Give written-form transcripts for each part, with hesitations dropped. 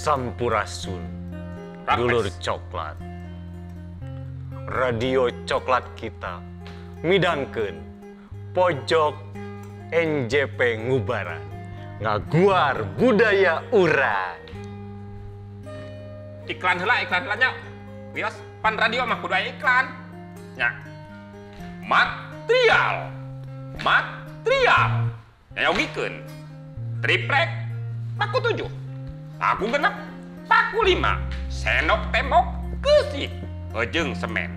Sampurasun. Dulur coklat. Radio coklat kita midangkeun pojok NJP Ngubaran. Ngaguar budaya urang. Iklan heula, iklan heula nya. Wios, pan radio mah kudu aya iklan. Nya. Material. Material. Nyayogikeun. Triplek paku 7. Paku 6, paku 5, sendok tembok keusik, jeung semen.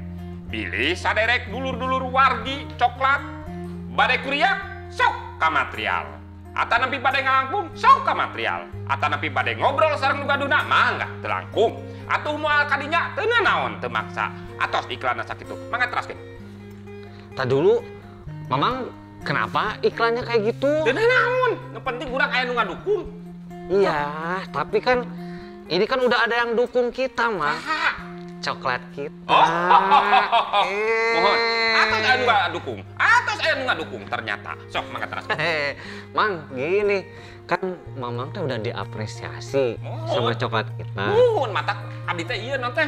Bilih saderek dulur-dulur wargi coklat, bade kuriak sok ka material. Atanapi bade ngalangkung sok ka material. Atanapi bade ngobrol sareng nu gaduna mangga teu langkung. Atuh moal kadinya teu naon teu maksa. Atos iklanna sakitu. Mangga teraskeun. Tah dulu, Mamang kenapa iklannya kayak gitu? Teu naon, nu penting urang aya nu ngadukung. Iya, tapi kan ini kan udah ada yang dukung kita, Mang. Coklat kita. Oh, mohon. Atos aya nu ngadukung. Atos aya nu ngadukung ternyata. Sok mangga teraskeun. Mang, gini. Kan Mamang teh udah diapresiasi sama coklat kita. Muhun, matak abdi teh ieu non teh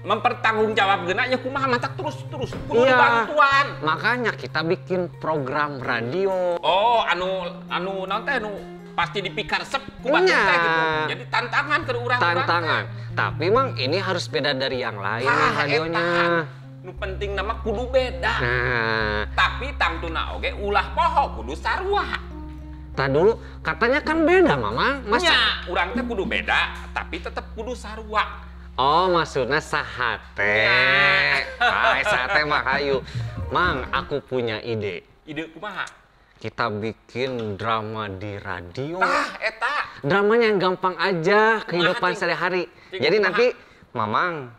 mempertanggungjawabkeun nya kumaha matak terus kudu dibantuan. Makanya kita bikin program radio. Oh, anu naon teh anu pasti dipikar sep ku batur teh gitu. Jadi tantangan ke urang-urang. Tantangan. Tapi Mang ini harus beda dari yang lain radionya. Nu penting nama kudu beda. Nah, tapi tangtuna oge ulah poho kudu sarua. Tah dulu katanya kan beda, Mamang. Masa nya, urang teh kudu beda, tapi tetep kudu sarua. Oh, maksudnya sahate. Nah. Sahate mah hayu. Mang, aku punya ide. Ide kumaha? Kita bikin drama di radio. Tah, eta. Dramanya yang gampang aja, kehidupan sehari-hari. Jadi nanti Mamang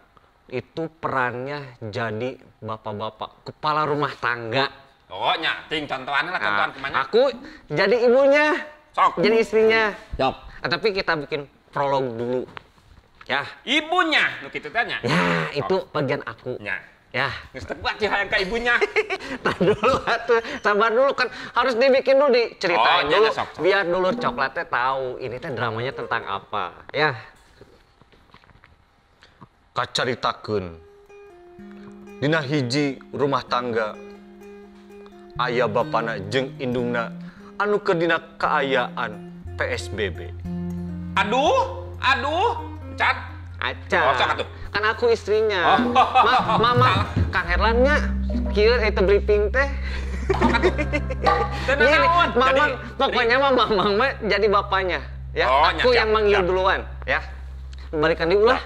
itu perannya jadi bapak-bapak, kepala rumah tangga. Oh, nya, ting contohannya lah, contohan kemana? Aku jadi ibunya. Sok. Jadi istrinya. Sok. Nah, tapi kita bikin prolog dulu. Ya. Ibunya, nu kitu teh nya. Ya, itu bagian aku. Nya. Ya. Geus tebak sih hayang ka ibunya. Tar dulu atuh, sabar dulu kan harus dibikin dulu, diceritain dulu sok. Biar dulur coklatnya tahu ini teh dramanya tentang apa. Ya. Kacaritakeun dina hiji rumah tangga aya bapana jeung indungna anu keur dina kaayaan PSBB. Aduh, aduh, cat. Aca. Oh, sok atuh. Kan aku istrinya. Oh. Mama, Kang Herlannya kieu eta briefing teh. Teu naon. Mamang, pokoknya mah Mamang mah jadi bapaknya. Ya, oh, aku yang manggil duluan, ya. Balikan diulah.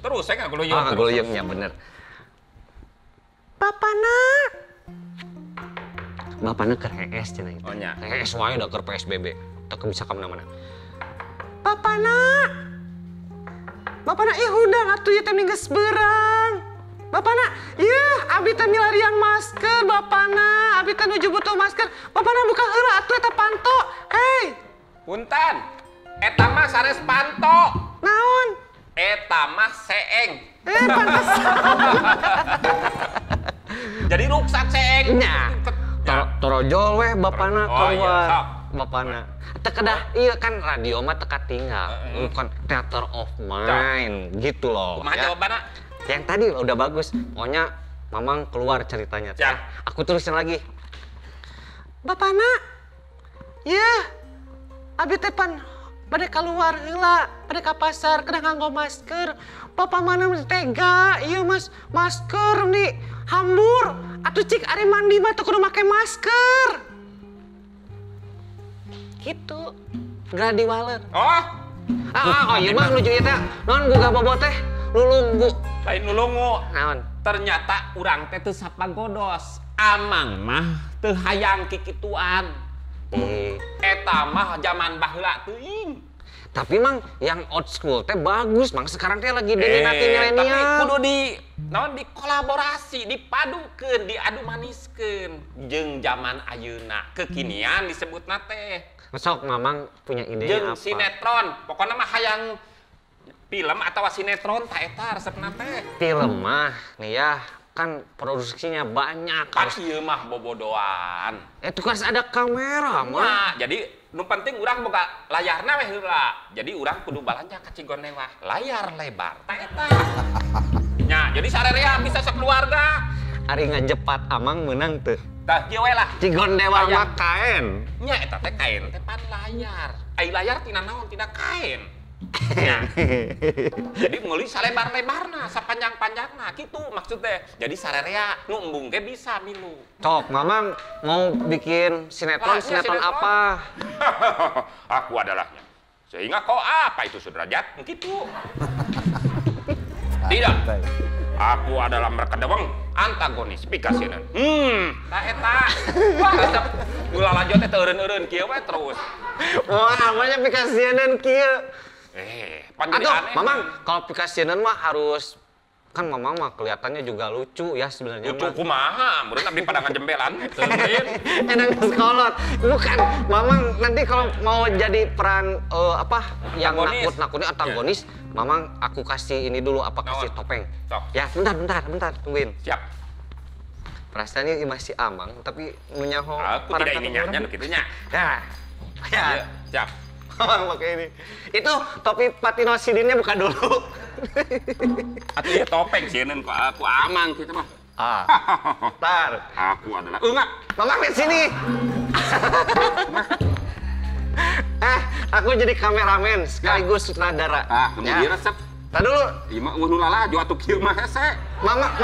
Terus saya ngaguluyung. Ah, ngaguluyungnya bener. Bapana. Bapana keur hees cenah itu. Oh nya. Hees wae da keur PSBB. Teu bisa ka mana-mana. Bapana. Bapana ih hudang atuh ieu teh geus beurang. Bapana, ieu abdi teh milarian masker bapana, abdi teh nuju butuh masker. Bapana buka heula atuh eta panto. Hei. Punten. Eta mah sanes panto. Naon? Eta mah seeng. Pantesan. Jadi ruksak seeng. Nya. Torojol weh bapana keluar. Iya, bapana. Teu kedah iya kan radio mah teu katinggal. Bukan theater of mind gitu loh. Kumaha jawabanna? Yang tadi udah bagus. Pokoknya Mamang keluar ceritanya. Ya. Aku terusin lagi. Bapana. Iya. Abi teh pan bade keluar heula, bade ka pasar kedah nganggo masker. Bapak mana tega, iya mas, masker nih hambur. Atuh cik ari mandi mah teu kudu make masker. Gitu. Geura diwaler. Oh. Oh iya mah nuju ieu teh. Naon gugah bobo teh? Lulunggu. Lain lulunggu. Naon? Ternyata urang teh teu sapagodos. Amang mah teu hayang kikituan. Eta mah zaman baheula teuing. Tapi Mang, yang old school teh bagus, Mang. Sekarang teh lagi diminati milenial. Tapi kudu di naon dikolaborasi, dipadukeun, diadu maniskeun jeung zaman ayeuna, kekinian disebutna teh. Sok Mamang punya idenya jeung apa? Sinetron, pokoknya mah hayang film atau sinetron ta eta resepna teh. Film mah nih ya, Kan produksinya banyak. Kan ieu mah bobodoan. Itu harus ada kamera mah. Nah, jadi nu penting urang boga layarna weh heula. Jadi urang kudu balanja ka Cigondewah, layar lebar. Tah eta. Nya, jadi sarerea bisa sakeluarga. Ari ngajepat Amang meunang teu? Tah kieu we lah. Cigondewah mah kain. Nya eta teh kain teh pan layar. Ai layar tina naon? Tina kain. Nya. Jadi meuli salebar-lebarna, sapanjang-panjangna kitu maksudnya. Jadi sarerea nu embung ge bisa milu. Cok, Mamang mau bikin sinetron, sinetron apa? Aku adalahnya. Sehingga kau apa itu Sudrajat? Gitu. Tidak. Aku adalah Merkedeweng, antagonis pikasieun. Tah eta. Wah, resep gula lanjut teh eureun-eureun kieu we terus. Wah, namanya pikasieun kieu. Pan jadi aneh. Mamang, kalau pikasieun mah harus kan Mamang mah kelihatannya juga lucu ya sebenarnya. Lucu kumaha, meureun abdi pada ngajembelan. Enak sekolot. Bukan, Mamang nanti kalau mau jadi peran apa yang nakut-nakutnya antagonis, Mamang aku kasih ini dulu apa kasih topeng. Sok. Ya, bentar, tungguin. Siap. Perasaannya masih Amang, tapi menyaho. Aku tidak ini nyanyi kitu nya. Ya. Ya, siap. Mamang pakai ini. Itu topi Patino Sidinnya buka dulu. Atuh ya topeng sieun ku aku Amang kitu mah. Ah. Bentar. Aku adalah enggak. Mamang lihat sini. Aku jadi kameramen sekaligus sutradara. Ah, kemudian resep. Tadi dulu. Ieu mah eueuh nu lalajo atuh kieu mah hese. Mama,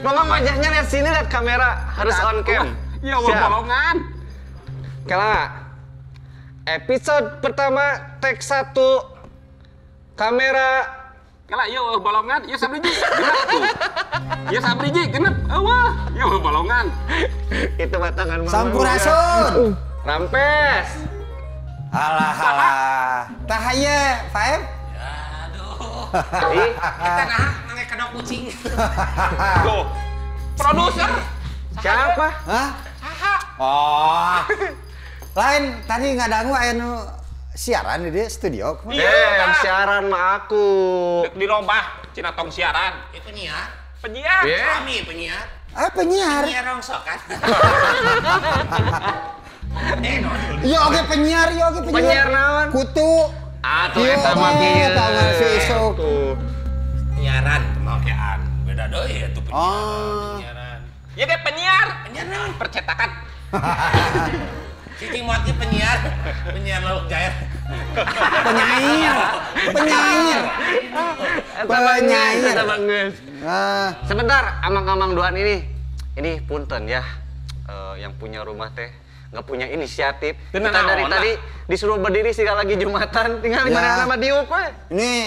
Mama wajahnya lihat sini, lihat kamera, harus on cam. Ya Allah, bolongan. Kala. Episode pertama take 1 kamera. Kala ieu bolongan, ieu sabriji genep tuh. Ieu sabriji genep, eueuh, ieu bolongan. Itu batangan Mama. Sampurasun. Rampes. Alah alah. Tah ieu, Faeb. Aduh. Kita nah nangek kedok kucing. Tuh. Produser. Siapa? Hah? Saha? Oh. Lain tadi ngadangu aya nu siaran di studio. Iya, yang siaran mah aku. Dek dirobah cina tong siaran. Itu penyiar. Penyiar. Kami penyiar. Ah, penyiar. Penyiar rongsokan. Iya oke penyiar, iya oke penyiar. Penyiar naon? Kutu. Atuh eta mah kieu. Eta mah sesuk. Penyiaran kemakean. Beda deui atuh penyiaran. Oh. Penyiaran. Ieu ge penyiar. Penyiar naon? Percetakan. Si Cimot ge penyiar. Penyiar lauk jair. Penyair. Penyair. Penyair. Sebentar, amang-amang duaan ini. Ini punten ya. Yang punya rumah teh nggak punya inisiatif. Kita dari tadi disuruh berdiri sih lagi Jumatan, tinggal di mana nama diuk we. Ini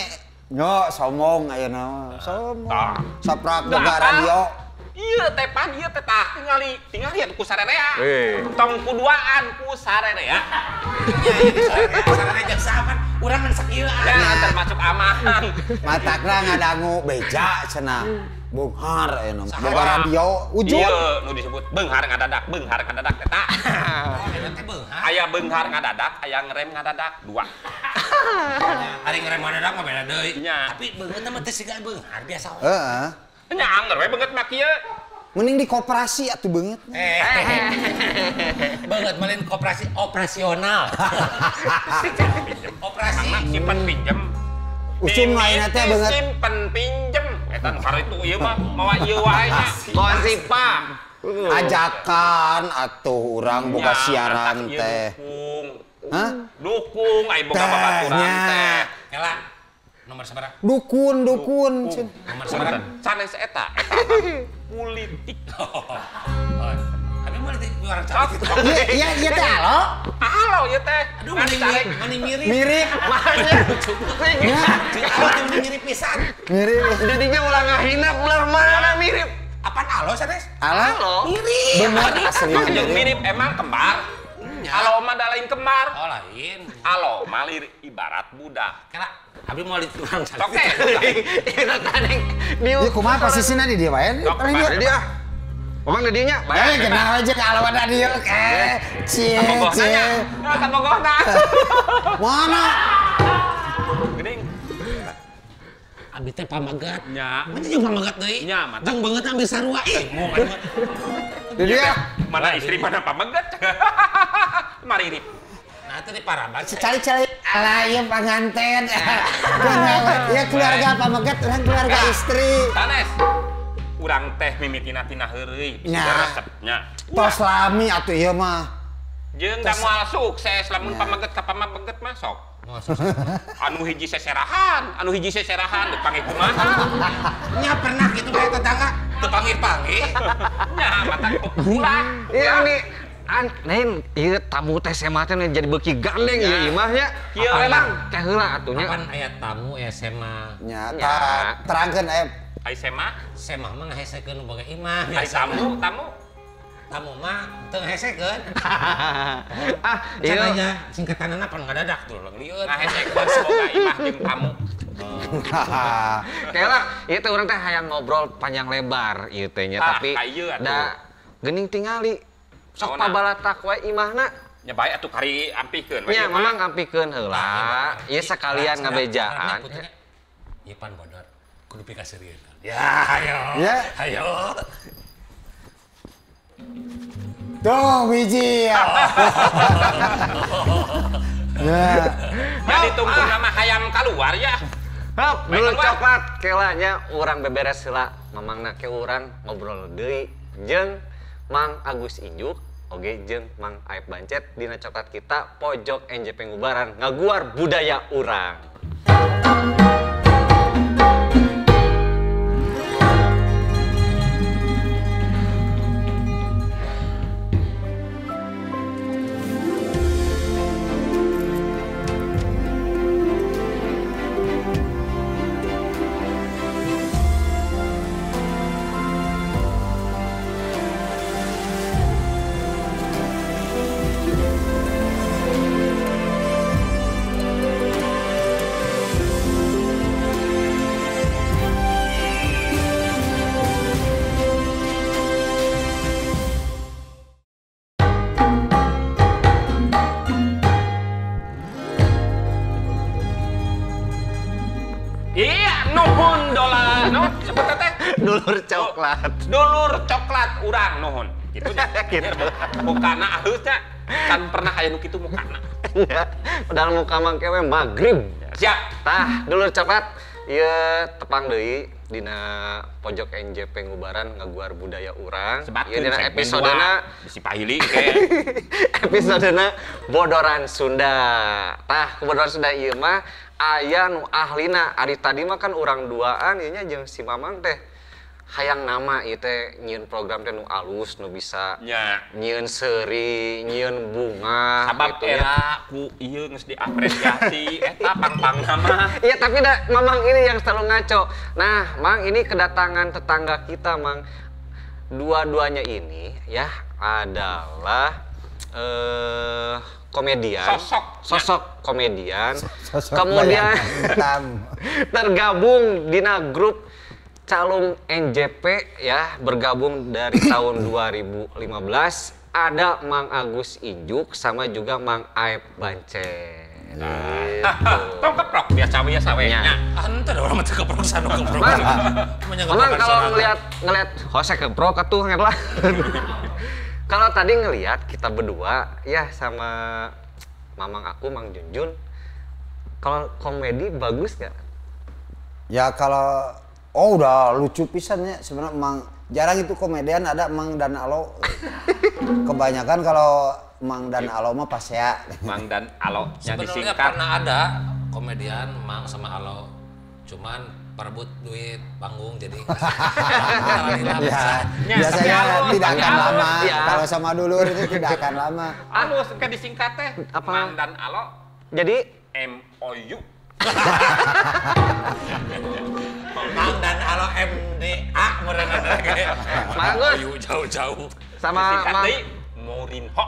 nyo sombong aya nama. Sombong. Saprak boga radio. Iya teh pan ieu teh tah tingali, tingali ku sarerea. Tong kuduaan ku sarerea. Sarerea jeung saha pan urang ngan sakieu. Ya termasuk amang. Matakna ngadangu beja cenah. Beunghar aya nama. Boga radio ujung. Ieu nu disebut beunghar ngadadak teh tah. Oh, eta teh beunghar. Aya beunghar ngadadak, aya ngerem ngadadak, dua. Ari ngerem ngadadak mah beda deui. Tapi beungeut mah teh siga beunghar biasa we. Heeh. Nya angger we beungeut mah kieu. Mending di koperasi atuh beungeut. Beungeut mah lain koperasi operasional. Operasi simpen pinjem. Usum lainna teh beungeut. Simpen pinjem. Eta nu itu ieu mah mawa ieu wae nya. Kosipa. Ajakan atuh urang boga siaran teh. Hah? Dukung ai boga babaturan teh. Kela. Nomor sabaraha? Dukun. Nomor sabaraha? Sanes eta politik. Abi politik orang cari. Iya, iya teh alo. Alo ieu teh. Aduh, mani mirip. Mirip. Makanya. Alo teh mani mirip pisan. Mirip. Jadinya ulah ngahina, ulah mana mirip. Apaan alo sanes? Alo. Mirip. Bener asli. Jeung mirip emang kembar. Alo mah da lain kembar. Oh lain. Alo mah ibarat budak. Kela abi mau di tukang cari. Oke. Ieu kumaha posisina di dieu wae? Di dia. Mamang di dieu nya. Eh kenal aja kalau ada dieu. Cie cie. Kabogohna. Mana? Geuning. Abi teh pamagat. Nya. Mana jeung pamagat deui? Nya, mata. Jeung beungeut ambil sarua ih. Jadi ya mana istri mana pamagat. Maririp. Nah, itu di Paraban. Cari-cari ala ieu panganten. Ya keluarga pamagat, urang keluarga istri. Sanes. Urang teh mimitina tina heureuy, bisa resepnya. Tos lami atuh ieu mah. Jeung da moal sukses lamun pamagat ka pamagat mah sok. Anu hiji seserahan, dipanggil kumaha. Nya pernah gitu kayak tetangga, dipanggil-panggil. Nya mata ulah. Iya nih, lain ieu tamu teh SMA teh jadi beuki gandeng ieu imah nya. Kieu we Mang, teh heula atuh nya. Kapan aya tamu SMA? Nya terangkeun aya SMA? SMA mah ngahesekeun nu boga imah. Ai tamu, tamu. Tamu mah teu ngahesekeun. Ah, ieu aja singkatanna pan ngadadak tuh lieur. Ngahesekeun boga imah jeung tamu. Kela, ieu teh urang teh hayang ngobrol panjang lebar ieu teh nya, tapi da geuning tingali sok pabalatak we imahna. Nya bae atuh kari ampihkeun we. Nya mamang ampihkeun heula. Ieu sekalian ngabejaan. Ieu pan bodor kudu pikaseurieun. Ya, ayo. Ayo. Tuh biji ya. Ya. Jadi tunggu nama hayam keluar ya. Hop, dulu coklat kelanya urang beberes heula mamangna ke urang ngobrol deui jeung Mang Agus Injuk oge jeung Mang Aep Bancet dina coklat kita pojok NJP Ngubaran ngaguar budaya urang. Dulur coklat. Dulur coklat urang nuhun. Gitu nya. Gitu. Mukana alusnya kan pernah aya nu kitu mukana. Ya, padahal muka mah kewe magrib. Siap. Tah, dulur coklat ieu tepang deui dina pojok NJP Ngubaran ngaguar budaya urang. Ieu dina episodena bisi pahili ke. Episodena Bodoran Sunda. Tah, Bodoran Sunda ieu mah aya nu ahlina. Ari tadi mah kan urang duaan ieu nya jeung si Mamang teh hayang nama ieu teh nyieun program teh nu alus nu bisa nyieun seuri, nyieun bunga sabab gitu era ku ieu geus diapresiasi eta pang-pang nama. Iya, tapi da Mamang ini yang selalu ngaco. Nah, Mang ini kedatangan tetangga kita, Mang. Dua-duanya ini ya adalah komedian. Sosok komedian. Sosok kemudian tergabung dina grup Calung NJP ya, bergabung dari tahun 2015 ada Mang Agus Injuk sama juga Mang Aep Bancet. Gitu. Tong keprok biasa we nya. Ente orang mah keprok sanu keprok. Mang kalau ngelihat hose keprok atuh lah. Kalau tadi ngelihat kita berdua ya sama Mamang aku Mang Junjun, kalau komedi bagus nggak? Ya kalau oh udah lucu pisannya sebenarnya Mang jarang itu komedian ada Mang dan Alo. Kebanyakan kalau Mang dan Alo mah pas ya. Mang dan Alo yang sebenarnya disingkat. Pernah ada komedian Mang sama Alo, cuman perebut duit panggung jadi. Ya, biasanya tidak akan lama. Ya. Kalau sama dulur itu tidak akan lama. Anu kayak disingkat teh. Apa? Mang dan Alo. Jadi MOU. Mang dan Alo MDA meureun kayak. Bagus. Jauh-jauh. Sama Mang Mourinho.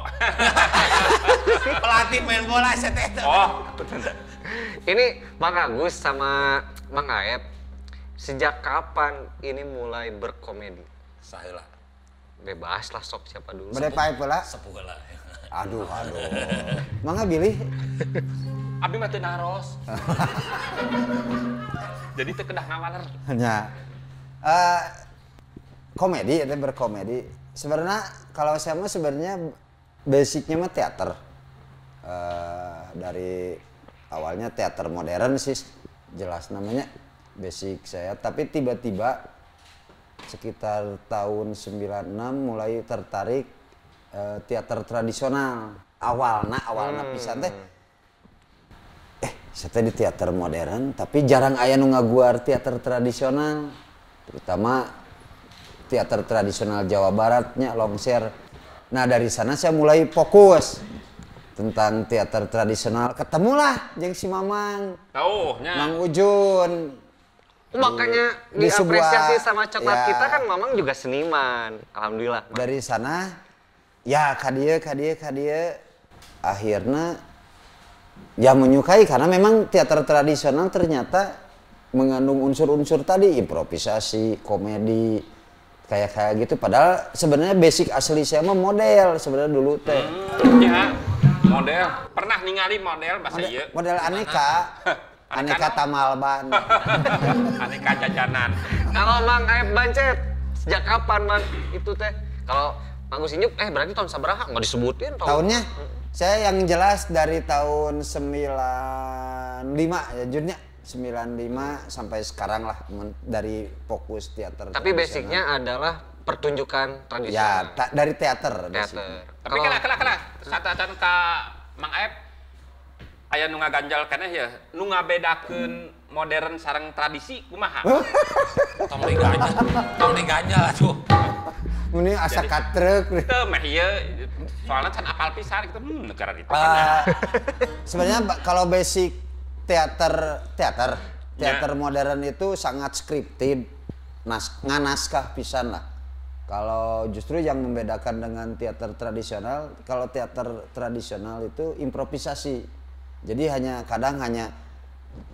Pelatih main bola saya teh. Oh. Ini Mang Agus sama Mang Aep, sejak kapan ini mulai berkomedi? Saheula. Bebas lah sok siapa dulu. Bade pae heula? Sepuh heula. Aduh, aduh. Mangga bilih. Abi mah teu naros. Jadi teu kedah ngawaler. Nya. Komedi itu berkomedi. Sebenarnya kalau saya mah sebenarnya basicnya mah teater. Dari awalnya teater modern sih jelas namanya basic saya, tapi tiba-tiba sekitar tahun 96 mulai tertarik teater tradisional. Awalna pisan teh saya teh di teater modern tapi jarang aya nu ngaguar teater tradisional, terutama teater tradisional Jawa Baratnya longser. Nah dari sana saya mulai fokus tentang teater tradisional, ketemulah jeung si Mamang. Tahu nya. Mang Ujun. Makanya di diapresiasi sebuah- sama coklat ya. kita kan Mamang juga seniman. Alhamdulillah. Mang. Dari sana ya ka dieu akhirnya ya menyukai karena memang teater tradisional ternyata mengandung unsur-unsur tadi improvisasi, komedi, kayak kayak gitu. Padahal sebenarnya basic asli saya mah model sebenarnya dulu teh. Ya, model. Pernah ningali model bahasa ieu. Model aneka. Aneka tamalban. Aneka jajanan. Kalau Mang Aep Bancet, sejak kapan Mang itu teh? Kalau Mang Gus Injuk, berarti tahun sabaraha? Nggak disebutin tahun. Tahunnya? Saya yang jelas dari tahun 95 ya Junnya. 95 sampai sekarang lah dari fokus teater. Tapi basicnya adalah pertunjukan tradisional. Ya, dari teater. Teater. Tapi kala saat-saat ka Mang Aep aya nu ngaganjal keneh ya, nu ngabedakeun modern sareng tradisi kumaha? Tong diganjal atuh. Ini asa katrek. Teu meh ieu soalna can apal pisan gitu, negara itu. Sebenarnya kalau basic teater modern itu sangat scripted, nganaskah pisan lah. Kalau justru yang membedakan dengan teater tradisional, kalau teater tradisional itu improvisasi. Jadi hanya kadang hanya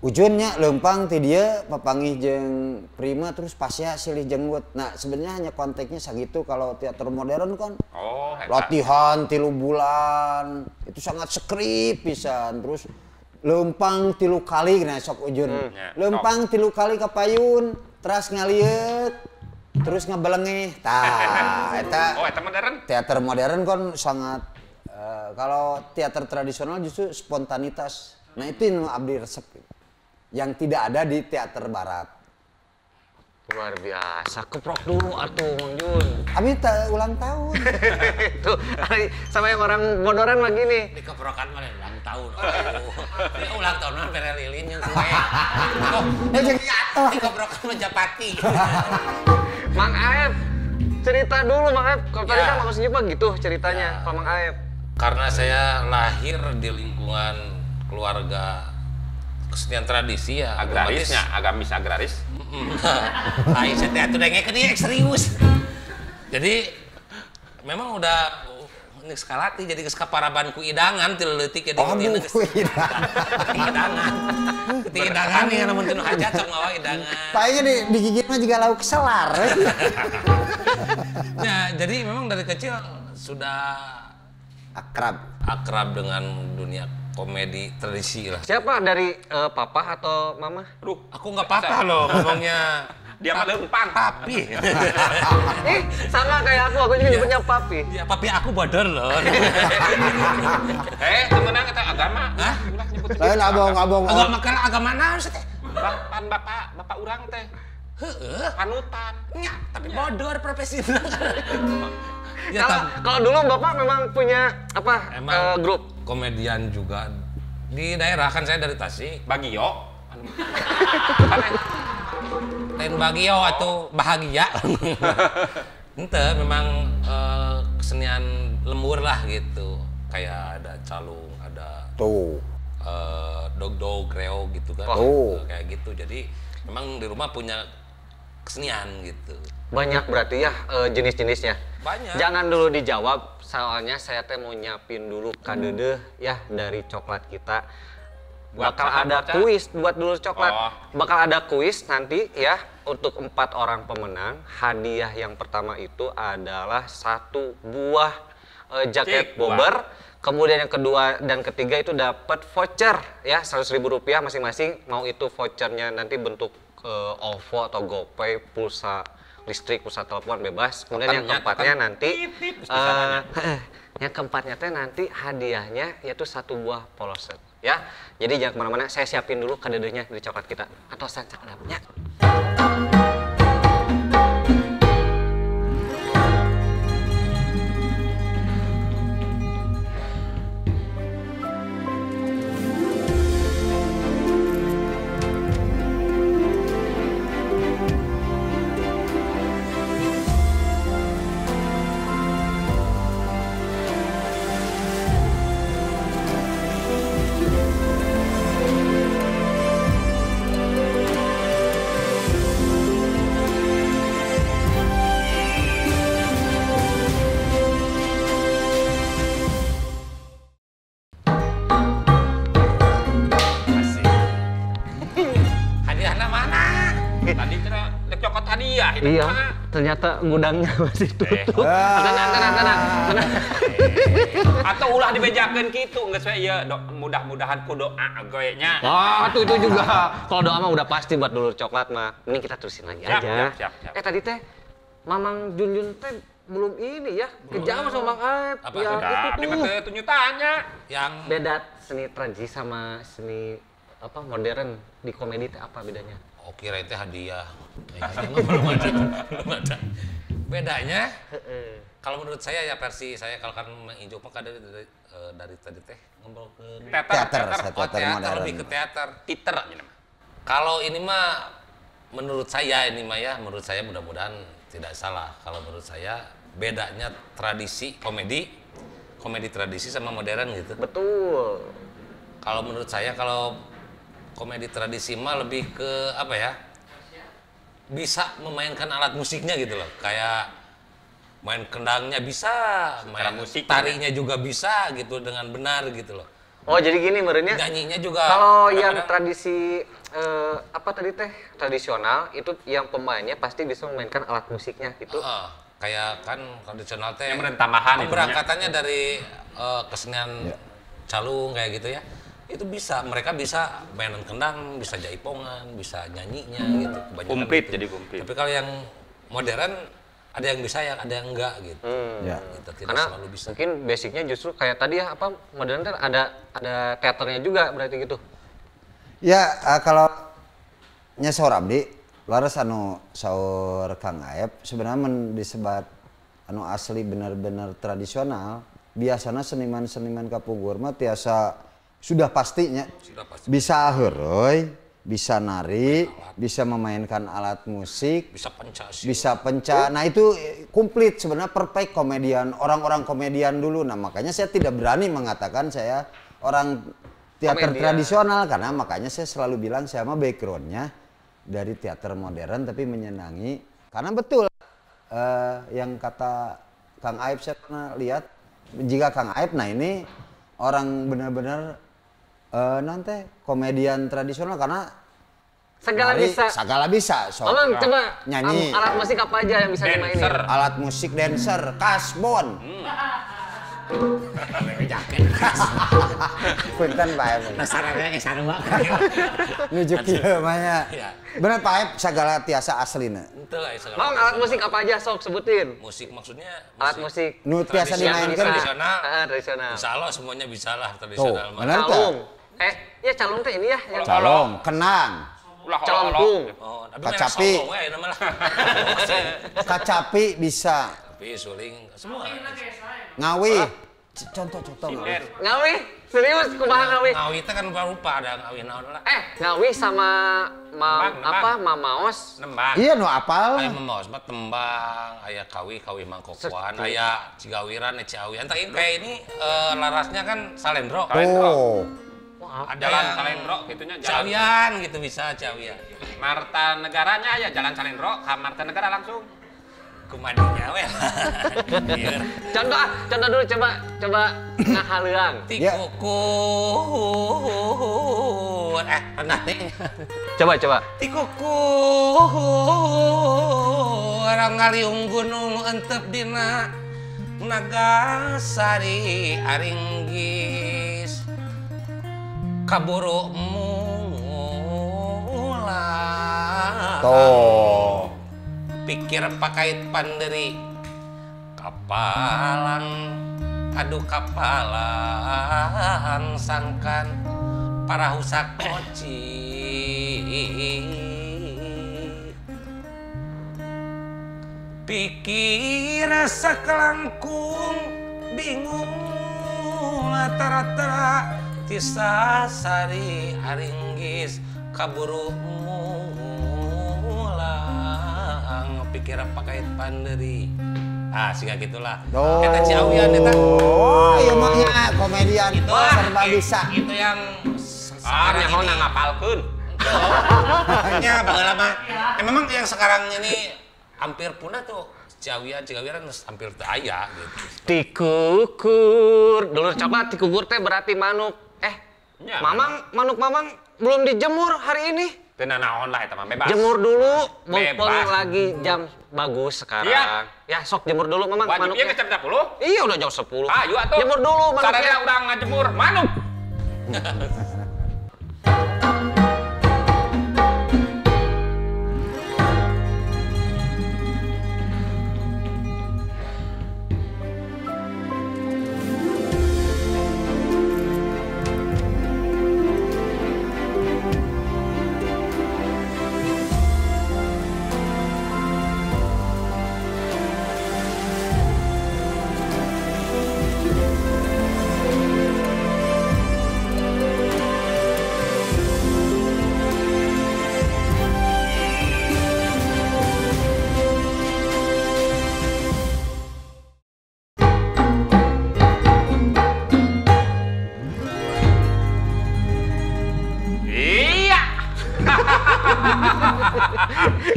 ujungnya lempang ti dieu papanggih jeung Prima terus pasea silih jenggut. Nah, sebenarnya hanya konteksnya sagitu. Kalau teater modern kan latihan 3 bulan, itu sangat skrip pisan. Terus lempang 3 kali nah sok ujun. Lempang 3 kali ka payun, teras ngalieut, terus ngebelengeh. Tah, eta. Oh, eta modern. Teater modern kan sangat kalau teater tradisional justru spontanitas. Nah, itu yang abdi resep yang tidak ada di teater barat. Luar biasa, keprok dulu atuh Mang Jun. Abi ulang tahun. Tuh, sama yang orang bodoran lagi nih. Di keprokan mana ulang tahun. Oh, ulang tahun mah bere lilin yang kue. Oh, di keprokan mah japati. Mang Aep, cerita dulu Mang Aep. Kalau tadi kan Mang Gus mah gitu ceritanya, Pak Mang Aep. Karena saya lahir di lingkungan keluarga kesenian tradisi ya. Agrarisnya, agamis agraris. Lain saya tuh dengekeun ieu serius. Jadi memang udah geus kalati jadi geus kaparaban ku idangan ti leutik jadi ku idangan. Idangan. Ti idangan ya namun teu hajat sok mawa idangan. Paling digigit mah juga lauk selar. Ya, jadi memang dari kecil sudah akrab dengan dunia komedi tradisi lah. Siapa dari papa atau mama? Duh, aku nggak papa loh ngomongnya. Dia mah lempang. Papi. Sama kayak aku juga nyebutnya papi. Ya, papi aku bodor loh. Temenang kita agama. Hah? Lain abong-abong. Agama kan agama naon sih teh? Pan bapak urang teh. Heeh. Panutan. Nya, tapi bodor profesi. Ya, kalau dulu bapak memang punya apa? Emang grup komedian juga di daerah kan saya dari Tasik. Bagio. Lain Bagio atau bahagia. Ente memang kesenian lembur lah gitu. Kayak ada calung, ada tuh dog-dog, reo gitu kan. Oh. Kayak gitu. Jadi memang di rumah punya kesenian gitu. Banyak berarti ya jenis-jenisnya. Banyak. Jangan dulu dijawab, soalnya saya teh mau nyiapin dulu kadedeh ya dari coklat kita. Buat bakal ada kuis buat dulu coklat. Oh. Bakal ada kuis nanti ya untuk 4 orang pemenang. Hadiah yang pertama itu adalah 1 buah jaket bomber. Kemudian yang kedua dan ketiga itu dapat voucher ya Rp100.000 masing-masing. Mau itu vouchernya nanti bentuk OVO atau GoPay, pulsa listrik, pulsa telepon bebas. Kemudian yang keempatnya nanti yang keempatnya teh nanti hadiahnya yaitu 1 buah poloset ya. Jadi jangan kemana-mana, saya siapin dulu kadedenya dari coklat kita atau sancakadapnya. Iya, ternyata gudangnya masih tutup. Tenang. Atau ulah dibejakeun kitu geus we ieu mudah-mudahan ku doa goe nya. Wah, itu juga. Kalau doa mah udah pasti buat dulur coklat mah. Mending kita terusin lagi aja. Siap. Tadi teh Mamang Junjun teh belum ini ya, kejauh sama Mang Aep. Apa? Ya, itu tuh. Tunyutannya. Yang beda seni tradisi sama seni apa modern di komedi teh apa bedanya? Oh, kira itu hadiah. Belum ada. Bedanya, kalau menurut saya ya versi saya kalau kan menginjuk mah dari tadi teh ngobrol ke teater modern. Lebih ke teater. Teater. Kalau ini mah menurut saya ini mah ya, menurut saya mudah-mudahan tidak salah. Kalau menurut saya bedanya tradisi komedi, komedi tradisi sama modern gitu. Betul. Kalau menurut saya kalau komedi tradisi mah lebih ke apa ya? Bisa memainkan alat musiknya gitu loh. Kayak main kendangnya bisa, main musik tarinya juga bisa gitu dengan benar gitu loh. Oh, jadi gini merenya. Nyanyinya juga. Kalau yang tradisi apa tadi teh? Tradisional itu yang pemainnya pasti bisa memainkan alat musiknya gitu. Kayak kan tradisional teh. Yang tambahan pemberangkatannya dari kesenian calung kayak gitu ya. Itu bisa, mereka bisa mainan kendang, bisa jaipongan, bisa nyanyinya gitu. Kebanyakan komplit gitu. Jadi komplit. Tapi kalau yang modern ada yang bisa, yang ada yang enggak gitu. Ya. Gitu, tidak karena selalu bisa. Mungkin basicnya justru kayak tadi ya apa modern kan ada teaternya juga berarti gitu. Ya kalau nya saur abdi laras anu saur Kang Aep sebenarnya men disebat anu asli benar-benar tradisional biasanya seniman-seniman kapungkur mah tiasa sudah pastinya sudah pasti. Bisa heureuy, bisa nari, bisa memainkan alat musik, bisa penca. Bisa penca. Nah itu komplit sebenarnya perfect komedian, orang-orang komedian dulu. Nah makanya saya tidak berani mengatakan saya orang teater tradisional karena makanya saya selalu bilang saya mah backgroundnya dari teater modern tapi menyenangi. Karena betul yang kata Kang Aep saya pernah lihat jika Kang Aep, nah ini orang benar-benar nanti komedian tradisional karena segala nari, bisa. Segala bisa. So, Mamang coba nyanyi. Alat musik apa aja yang bisa dimainin? Alat musik dancer, kasbon. Punten Pak Aep. Nasaranya sarua. Nuju kieu mah nya. Bener Pak Aep segala tiasa aslina. Henteu lah segala. Mang alat musik apa aja sok sebutin. Musik maksudnya alat musik. Nu tiasa dimainkeun tradisional. Tradisional. Insyaallah semuanya bisa lah tradisional mah. Calung. Ya calung teh ini ya. Calung, kenang. Calungkung. Oh, kacapi. Kacapi bisa. Tapi suling semua. Ngawi. Contoh-contoh ngawi. Ngawi? Serius kumaha ngawi? Ngawi teh kan rupa ada ngawi naon lah. Ngawi sama apa mamaos? Nembang. Iya nu apal. Aya mamaos mah tembang, aya kawi mangkokoan, aya cigawiran, ciawian. Tah kayak ini larasnya kan salendro. Oh. Ada jalan salendro gitunya jalan. Ciawian gitu bisa ciawian. Marta negaranya ya jalan salendro, ka Marta negara langsung. Kumadinya we. Contoh dulu coba ngahaleuang. Tikukur. Pernah nih. Coba. Tikukur ngaliung gunung entep dina Nagasari aringgis kaburu mulang. Tuh. Pikir pakait panderi kapalang aduh kapalang sangkan parahu sakoci. Pikir rasa kelangkung bingung rata-rata tisa sari aringgis kaburu mulang pikir pakait panderi. Ah, sehingga gitulah. Oh. Eta Ciawian eta. Oh, iya mah nya komedian itu serba bisa. Itu yang sekarang nyaho ngapalkeun. Nya baheula mah. Memang yang sekarang ini hampir punah tuh Ciawian hampir teu aya gitu. Tikukur. Dulur coba tikukur teh berarti manuk. Ya, Mamang, manuk Mamang belum dijemur hari ini. Teu nanaon lah eta mah bebas. Jemur dulu, mumpung lagi jam bagus sekarang. Iya. Ya, sok jemur dulu Mamang manuknya. Wajib jam 10? Iya, udah jam 10. Ayo atuh. Jemur dulu manuknya. Sararea urang ngajemur manuk.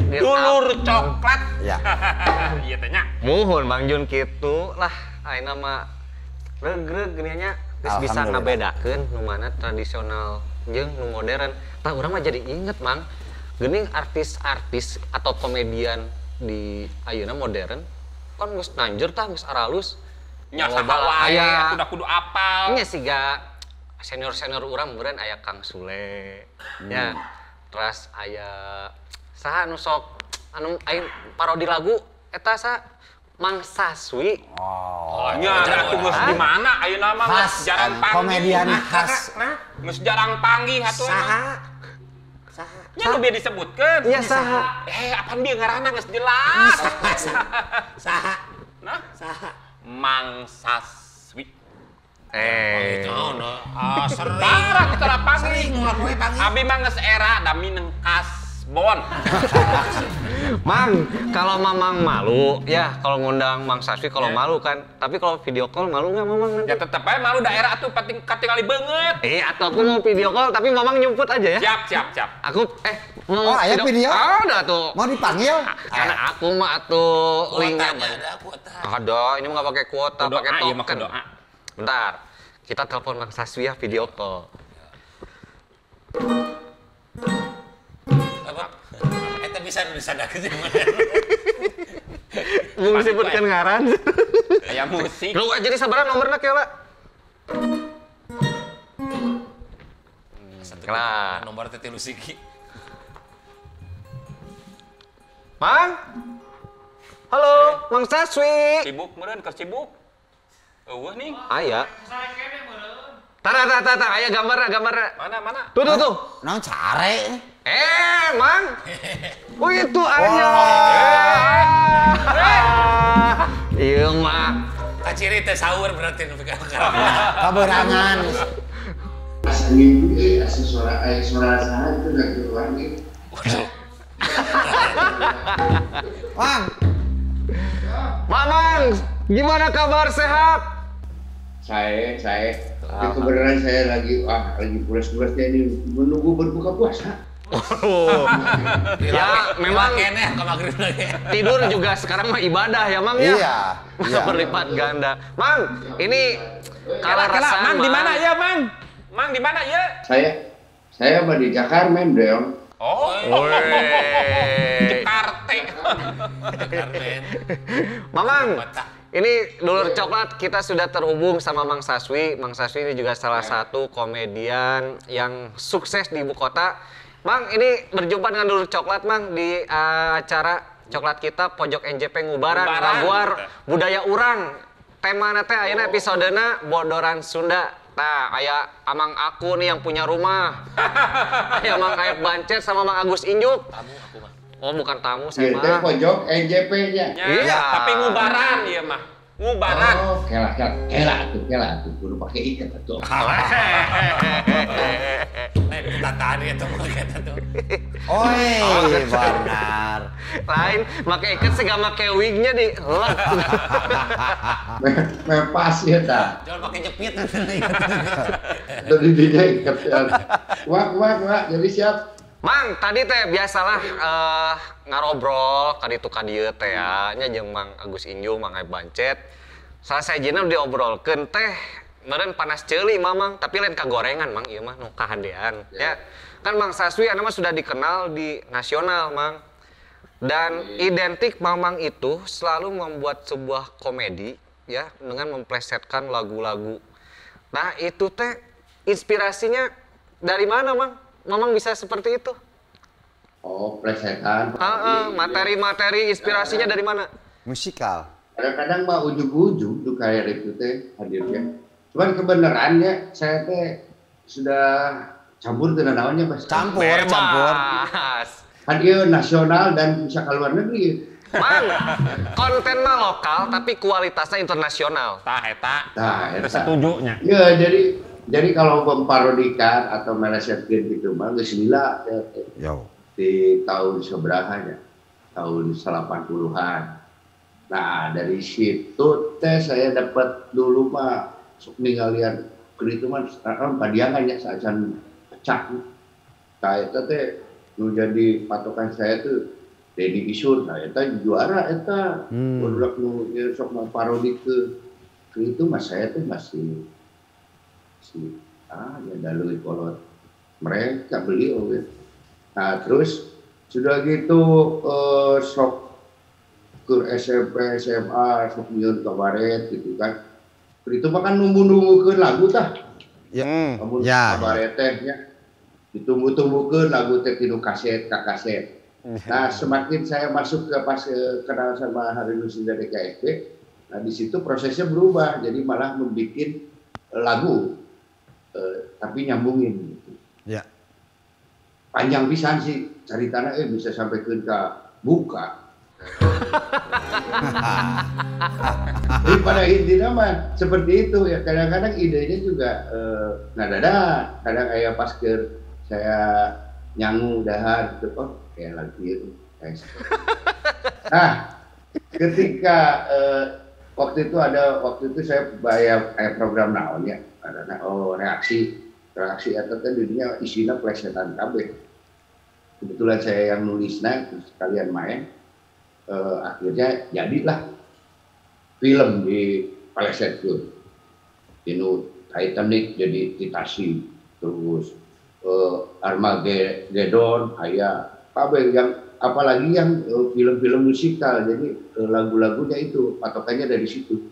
Dulur coklat. Ya. Iya tanya. Muhun Bang Jun kitu lah ayeuna mah regreg geuning nya geus bisa ngabedakeun nu mana tradisional jeung nu modern. Tah urang mah jadi inget Mang, geuning artis-artis atau komedian di ayeuna modern kan geus nanjur tah geus aralus. Nya saha wae atuh da kudu apal. Nya siga senior-senior urang meureun aya Kang Sule. Nya. Terus aya saha anu sok anu aing parodi lagu eta sa Mang Saswi. Oh, nya atuh geus di mana ayeuna mah geus jarang panggih. Komedian khas. Geus jarang panggih atuh. Saha? Saha? Nya nu bieu disebutkeun. Iya saha. Apaan bieu ngaranna geus jelas. Saha? Nah, saha? Mang Saswi. Sering. Parah panggih. Sering ngelakuin panggih. Abi mah geus era da mineng kasbon. Mang, kalau Mamang malu, ya kalau ngundang Mang Saswi kalau malu kan. Tapi kalau video call malu nggak Mamang nanti? Ya tetep aja malu daerah tuh penting katingali banget. Atau aku mau video call tapi Mamang nyumput aja ya. Siap, siap, siap. Aku mau oh, ayah video? Ada tuh. Mau dipanggil? Karena aku mah tuh linknya ada kuota. Ada, ini mah nggak pakai kuota, pakai token. Doa. Bentar, kita telepon Mang Saswi ya video call. Apa? Eta bisa disadakeun Belum disebutkan ngaran. Kayak musik. Lu jadi sabaran nomorna kela. Kela. Nomor teh tilu siki. Mang? Halo, Mang Saswi. Sibuk meureun keur sibuk. Eueuh nih. Aya. Tara, tara, tara, aya gambarna, gambarna. Mana, mana? Tuh, tuh, tuh. Naon care? Mang. Oh, itu aya. Iya, mah. Kaciri teh sahur berarti nu kaberangan. Asa ngimpi asa suara aya suara saha itu udah keluar nih. Waduh. Mang. Mamang, gimana kabar, sehat? Saya. Tapi kebenaran saya lagi pulas-pulasnya ini menunggu berbuka puasa. Oh. Ya, memang tidur juga sekarang mah ibadah ya, Mang ya. Iya. Iya. Berlipat ganda. Mang, ini kalau rasa Mang di mana ya, Mang? Mang di mana ya? Saya mah di Jakarta, dong. Oh. Jakarta. Mamang, ini Dulur Coklat kita sudah terhubung sama Mang Saswi. Mang Saswi ini juga salah satu komedian yang sukses di ibu kota. Mang, ini berjumpa dengan Dulur Coklat, Mang, di acara Coklat kita Pojok NJP Ngubaran, Ngaguar Budaya Urang. Temana teh ayeuna episodena Bodoran Sunda. Nah, aya amang aku nih yang punya rumah. Aya Mang Aep Bancet sama Mang Agus Injuk. Tamu aku mah. Oh, bukan tamu saya mah. Itu pojok NJP-nya. Iya, tapi ngubaran ieu mah. Ngubaran. Oh, kela tuh kudu pake ikat atuh. Nah, tataan itu mah eta tuh. Oi, benar. Lain make ikat sih gak make wignya di lek. Mepas ya ta. Jangan pakai jepit. Tadi dia ikat ya. Wah, jadi siap. Mang, tadi teh biasalah ngarobrol kaditu kadieu teh ya nya jeung Mang Agus Inju, Mang Aep Bancet. Salah sajina diobrolkeun teh meureun panas ceuli Mamang, tapi lain kagorengan Mang ieu mah nu kahadean ya. Kan Mang Saswi anu mah sudah dikenal di nasional Mang. Dan identik Mamang itu selalu membuat sebuah komedi ya dengan memplesetkan lagu-lagu. Nah, itu teh inspirasinya dari mana Mang? Mamang bisa seperti itu? Oh, plesetan. Materi-materi inspirasinya dari mana? Musikal. Kadang-kadang mah ujug-ujug tuh kayak itu teh hadirnya. Cuman kebenarannya saya teh sudah campur dengan naonnya Mas. Campur. Kan ieu nasional dan bisa ke luar negeri. Mang, konten mah lokal tapi kualitasnya internasional. Tah eta. Tah eta. Setujunya. Iya, jadi kalau memparodikan atau melesetkan gitu mah geus lila ya. Di tahun seberahanya, tahun 80-an. Nah, dari situ teh saya dapat dulu mah sok ninggalian keur itu mah padiangan ya saacan pecah. Tah eta teh nu jadi patokan saya tuh Deddy Isur, nah eta juara eta. Barudak nu ieu sok memparodi ke itu mah saya tuh masih ya dalui kolot mereka beliau ya. Nah terus sudah gitu sok ke SMP SMA sok nyieun kabaret gitu kan. Itu mah kan nunggu-nunggukeun lagu tah. Ya. Amun kabaret teh nya ditunggu-tunggukeun lagu teh tinu kaset ka kaset. Nah semakin saya masuk ke pas kenal sama Hari Nusinda DKSB, nah di situ prosesnya berubah jadi malah membuat lagu tapi nyambungin gitu. Ya. Panjang pisan sih ceritanya bisa sampai ke buka. Jadi pada intinya mah seperti itu ya, kadang-kadang idenya juga nada-nada, kadang kayak pas ke saya nyangu dahar gitu, oh kayak lagi itu. Nah, ketika waktu itu saya bayar program naon ya, karena oh reaksi eta teh dunia isinya plesetan kabeh. Kebetulan saya yang nulisnya terus kalian main, akhirnya jadilah film di plesetkeun. Dinu Titanic jadi Titasi, terus Armageddon aya kabeh yang apalagi yang film-film musikal, jadi lagu-lagunya itu patokannya dari situ.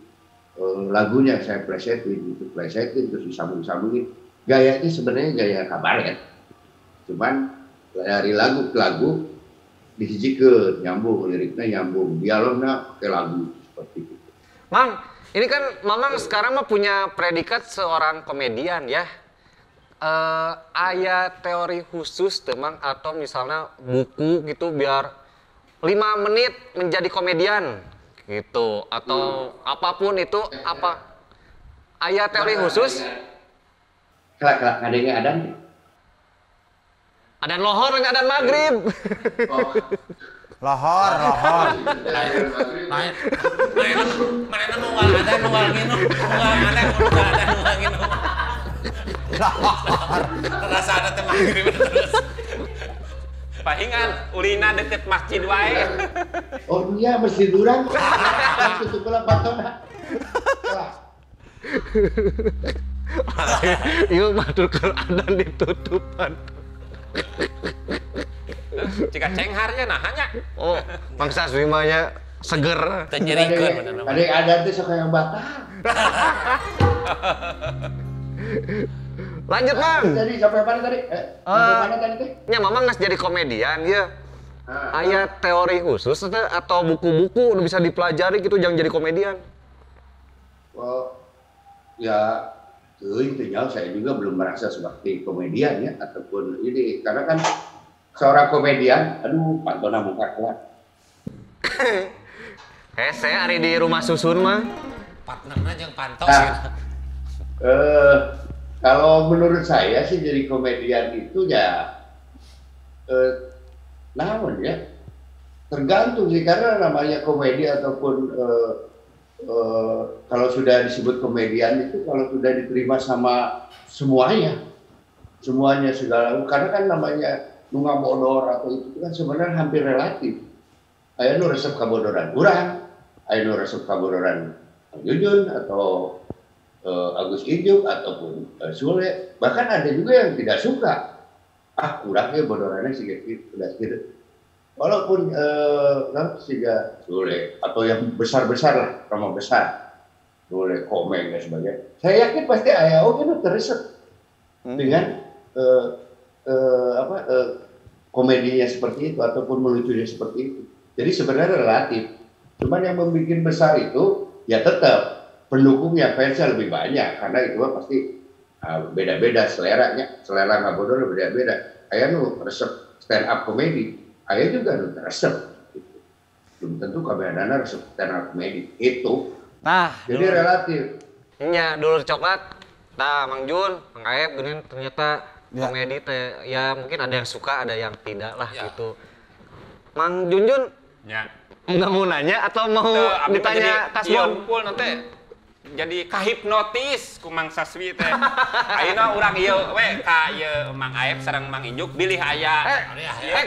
Lagunya saya plesetin, gitu, plesetin terus disambung-sambungin. Gayanya sebenarnya gaya kabaret, cuman dari lagu ke lagu dihijikeun, nyambung liriknya nyambung, dialognya pakai lagu seperti itu. Mang, ini kan Mamang sekarang mah punya predikat seorang komedian ya. Aya teori khusus tuh Mang, atau misalnya buku gitu biar 5 menit menjadi komedian gitu, atau apapun itu apa aya teori khusus? Kelak ngadenge adan. Adan lohor dengan adan maghrib. Oh. Lohor. Mana mau adan mau nginum, mau adan mau nginum. Terasa ada teh maghrib terus. Pahingan ulina deket masjid wae. Oh iya masjid urang. Tutup lah patona. Ieu batur keur adan ditutupan. Jika cengharnya nah hanya. Oh, Mang Saswi mah nya seger. Teu nyerikeun bener. Ada adan teh sok yang batal. Lanjut, Mang. Jadi sampai mana tadi? Sampai mana tadi teh? Nya Mamang geus jadi komedian ya. Aya teori khusus atau buku-buku nu bisa dipelajari gitu jangan jadi komedian? Well, ya intinya saya juga belum merasa seperti komedian ya ataupun ini karena kan seorang komedian, aduh pantona muka kelar. Saya hari di rumah susun mah. Partnernya yang pantau nah, sih. Kalau menurut saya sih jadi komedian itu ya naon ya tergantung sih karena namanya komedi ataupun kalau sudah disebut komedian itu kalau sudah diterima sama semuanya segala karena kan namanya nu ngabodor atau itu kan sebenarnya hampir relatif. Aya nu resep kabodoran urang, aya nu resep kabodoran Jujun atau Agus Ijuk ataupun Sule, bahkan ada juga yang tidak suka. Ah, kurangnya bodorannya sih gitu, udah gitu. Walaupun siga Sule atau yang besar-besar lah, nama besar, Sule, Komeng dan sebagainya. Saya yakin pasti aya oge nu teresep dengan komedinya seperti itu ataupun melucunya seperti itu. Jadi sebenarnya relatif. Cuman yang membuat besar itu ya tetap pendukungnya fansnya lebih banyak karena itu pasti beda-beda seleranya, selera ngabodor beda-beda. Aya nu resep stand up komedi, aya juga nu resep. Gitu. Belum tentu kabehanana resep stand up komedi itu. Nah, jadi dulur, relatif. Iya, dulur coklat. Nah, Mang Jun, Mang Aep geuning ternyata ya. Komedi teh ya mungkin ada yang suka, ada yang tidak lah ya. Gitu. Mang Junjun, ya. Nggak mau nanya atau mau ditanya kasbon? Iya, kumpul nanti jadi kahipnotis ku Mang Saswi teh. Ayeuna urang ieu we ka ieu Mang Aep sareng Mang Injuk bilih aya.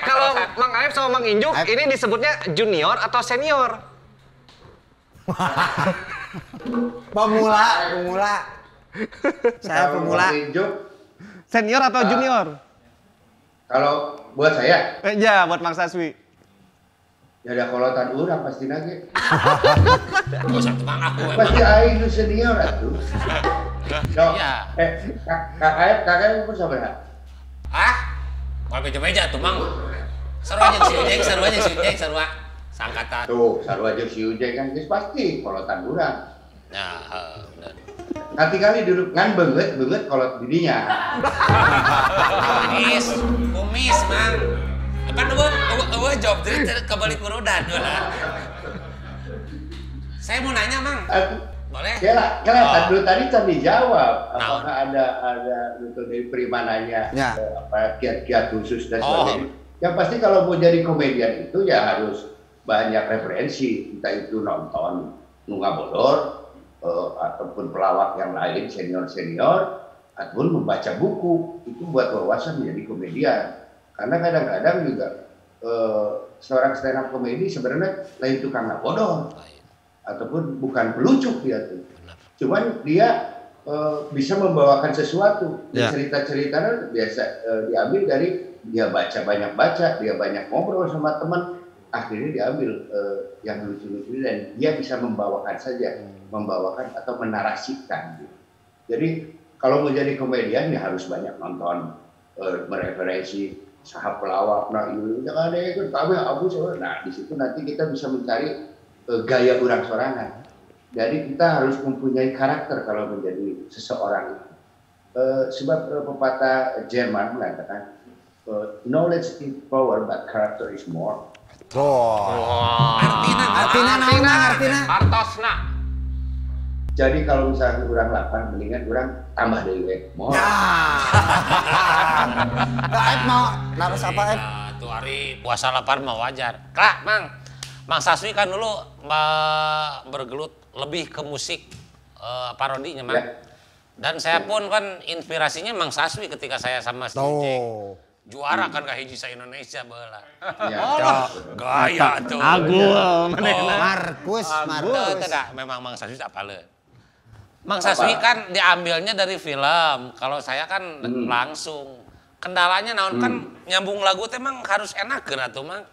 Kalau Mang Aep sama Mang Injuk ini disebutnya junior atau senior? Pemula, pemula. Saya pemula. Senior atau junior? Kalau buat saya? Ya, buat Mang Saswi. Ya ada kolotan urang pasti nage. Gak usah teman aku emang. Pasti aing nu senior atuh. So, ya. Kak Aep umur sabaraha? Ah? Moal beja-beja tuh Mang. Sarua jeung si Ujeng, sarua jeung si Ujeng, sarua sangkatan. Tuh, sarua jeung si Ujeng kan geus pasti kolotan urang. Nah, bener. Kali-kali dulu kan beungeut kolot didinya. Kumis, kumis Mang. Kan eueuh job jadi kebalik urudan. Saya mau nanya, Mang. Boleh? Kela, dulu tadi can dijawab. Apakah ada itu dari primananya ya. Apa kiat-kiat khusus dan sebagainya. Yang pasti kalau mau jadi komedian itu ya harus banyak referensi, entah itu nonton nu ngabodor ataupun pelawak yang lain senior-senior ataupun membaca buku, itu buat wawasan menjadi komedian. Karena kadang-kadang juga seorang stand up komedi sebenarnya lain tukang ngabodor ataupun bukan pelucu dia tuh. Cuman dia bisa membawakan sesuatu. Ya. Cerita-ceritanya biasa diambil dari dia baca banyak baca, dia banyak ngobrol sama teman, akhirnya diambil yang lucu-lucu dan dia bisa membawakan saja, membawakan atau menarasikan. Gitu. Jadi kalau mau jadi komedian ya harus banyak nonton, mereferensi sahab pelawak, nah ini jangan ada ikut kami abu. Nah di situ nanti kita bisa mencari gaya urang sorangan. Jadi kita harus mempunyai karakter kalau menjadi seseorang itu. Sebab pepatah Jerman mengatakan knowledge is power, but character is more. Oh. Artina. Artosna. Jadi kalau misalnya kurang 8, mendingan kurang tambah dari we. More. Nah, Aep mau naros apa, Aep? Tuh hari puasa lapar mah wajar. Kak, Mang. Mang Saswi kan dulu bergelut lebih ke musik parodinya, Mang. Ya. Dan saya pun kan inspirasinya Mang Saswi ketika saya sama si Ujeng. Juara kan kahiji sa Indonesia baheula. Ya. Oh, gaya tuh. Agul Markus, Markus. Tidak, memang Mang Saswi apaleun. Mang Saswi kan diambilnya dari film. Kalau saya kan langsung. Kendalanya naon kan nyambung lagu teh Mang harus enakeun atuh Mang.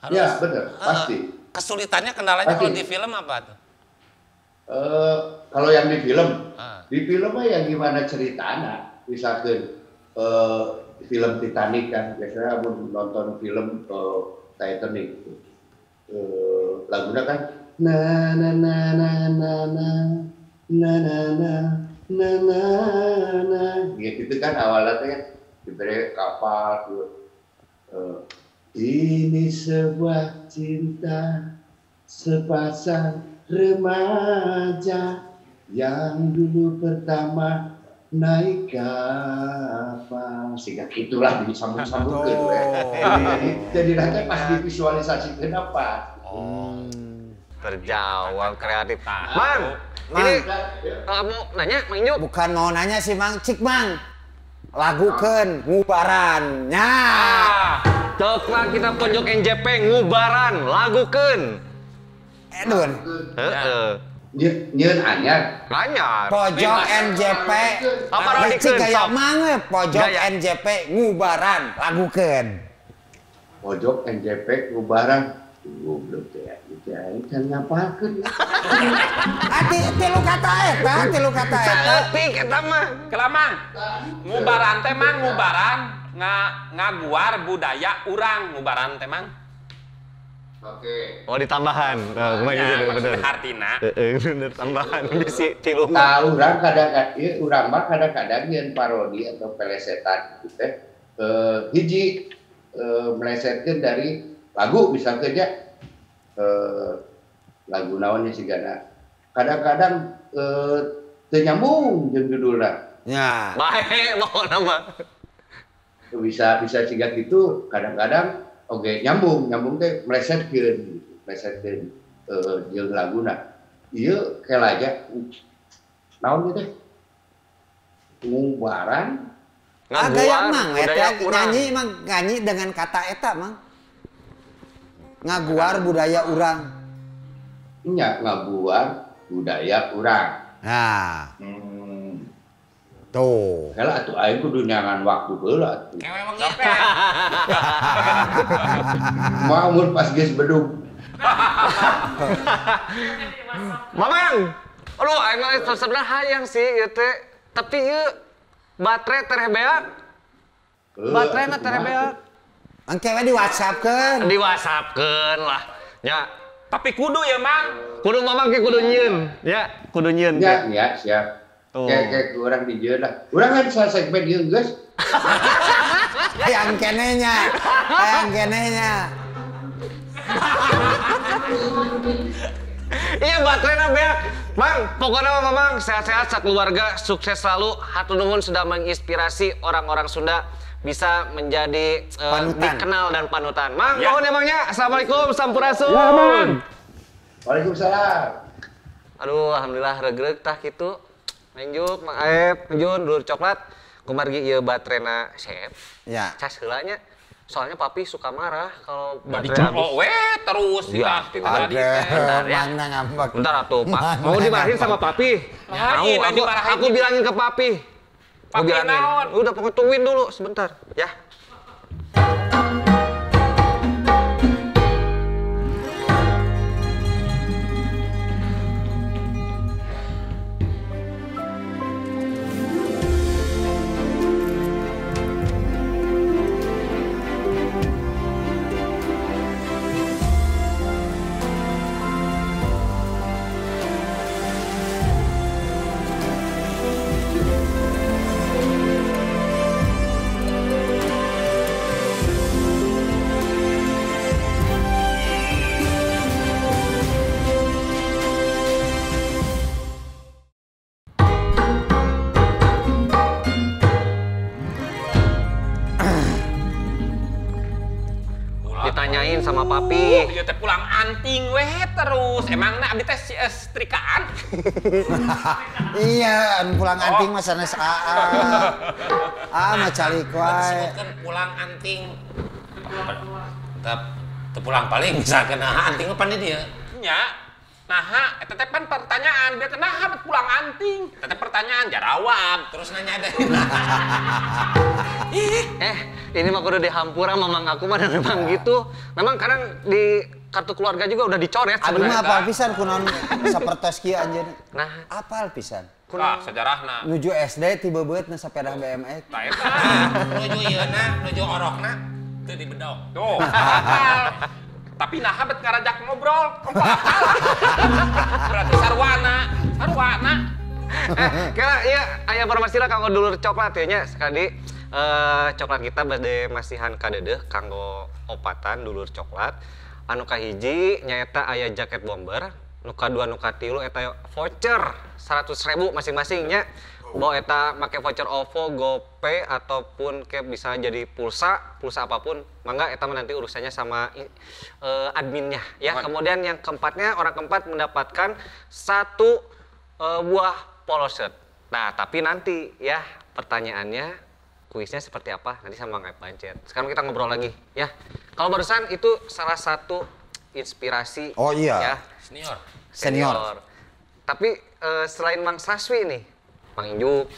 Harus, ya, bener, pasti. Kesulitannya kendalanya kalau di film apa tuh? Kalau yang di film mah ya gimana ceritanya. Misalkan film Titanic kan, biasanya aku nonton film Titanic gitu. Lagunya kan na na na na na na na na na na na na gitu kan awalnya kan diberi kapal tuh. Ini sebuah cinta sepasang remaja yang dulu pertama naik kapal, sehingga itulah disambung-sambungkan. Jadi nanti pas divisualisasikan apa? Oh, terjawab kreatif. Mang, ini kamu nanya, Mang Injuk? Bukan mau nanya sih Mang, cik Mang, lagukan ngubaran. Nya. Coklat kita pojok NJP ngubaran, lagukan. Edun. Heeh. Nyeun anyar. Anyar. Pojok NJP. Apa parodikeun gaya mang we pojok NJP ngubaran lagukeun. Pojok NJP ngubaran. Goblok teh gitu aing can ngapalkeun. Ati tilu kata eta, tilu kata eta. Saeutik eta mah. Kelamang. Ngubaran teh mang ngubaran ngaguar budaya urang ngubaran teh mang. Oke. Oh ditambahan, ya, bener. Artina. Bener tambahan bisi tilu. Nah, urang kadang-kadang, urang mah kadang-kadang nyeun parodi atau pelesetan gitu teh. Hiji melesetkeun dari lagu misalkan ya, lagu naonnya sigana. Kadang-kadang teu nyambung jeung judulna. Ya. Bae pokona mah. Bisa siga kitu kadang-kadang. Oke, nyambung teh melesetkeun melesetkeun jeung laguna. Ieu kela aja. Naon ieu teh? Ngubaran. Ah, gaya mang eta nyanyi mang nyanyi dengan kata eta mang. Ngaguar budaya urang. Nya ngaguar budaya urang. Nah. Tuh. Kalau atuh aing kudu nyangan waktu heula atuh. Emang capek. Mau mun pas geus bedug. Mamang. Aduh aing mah sebenarnya hayang sih ieu teh. Tapi ieu baterai tereh beak. Bateraina tereh beak. Engke we di WhatsApp-keun. Di WhatsApp-keun lah. Nya. Tapi kudu ya, Mang. Kudu Mamang ke kudu nyieun. Ya, kudu nyieun. Ya, ya, siap. Kayak kurang dijeun lah. Urang kan segmen ieu geus. Hayang kenehnya. Hayang kenehnya. Iya baterainya beak. Mang, pokoknya mah Mamang sehat-sehat sakeluarga, sukses selalu. Hatur nuhun sudah menginspirasi orang-orang Sunda bisa menjadi dikenal dan panutan. Mang, ya. Nuhun ya Mang ya. Assalamualaikum, sampurasun. Ya, Mang. Waalaikumsalam. Aduh, alhamdulillah regreg tah kitu. Menjuk, Mang Aep, Jun, dulur coklat, kumargi ieu baterena chef. Ya. Cas heula nya. Soalnya papi suka marah kalau baterai habis. Oh, we terus ya, tadi. Bentar ya. Bentar atuh, Pak. Mau dimarahin sama papi? Mau, aku bilangin ke papi. Aku bilangin. Udah pokoknya tungguin dulu sebentar, ya. Ditanyain sama papi. Ieu teh pulang anting weh terus. Emangna abdi teh si setrikaan? Iya, anu pulang anting mah sanes aa. Ah, mah calik wae. Disebutkan pulang anting. Tetap pulang paling bisa kena anting apa nih dia? Nya. Naha, eta teh pan pertanyaan, dia teh naha bet pulang anting. Eta teh pertanyaan jarawab, terus nanya ada. Ini mah kudu dihampura mamang aku mah dan memang gitu. Memang kadang di kartu keluarga juga udah dicoret sebenarnya. Abi mah apal pisan kunaon sapertos kieu anjeun. Nah, apal pisan. Tah sejarahna. Nuju SD ti beubeutna sepeda BMX. Tah eta. Nuju ieuna, nuju orokna teu dibedok. Tuh. Tapi naha bet ngarajak ngobrol. Berarti sarwana, sarwana. Kira iya aya informasi lah kanggo dulur coklat ya nya sekali coklat kita bade masihan kadeudeuh kanggo opatan dulur coklat. Anu kahiji nyaeta aya jaket bomber, nu kadua nu katilu eta voucher 100.000 masing-masing nya. Bawa eta make voucher OVO, GoPay ataupun ke bisa jadi pulsa, pulsa apapun, mangga eta mah nanti urusannya sama adminnya ya. Kemudian yang keempatnya, orang keempat mendapatkan satu buah polo shirt. Nah, tapi nanti ya pertanyaannya kuisnya seperti apa nanti sama Mang Aep Bancet. Sekarang kita ngobrol lagi ya. Kalau barusan itu salah satu inspirasi. Oh iya. Ya. Senior. Senior. Tapi selain Mang Saswi nih, Mang Injuk,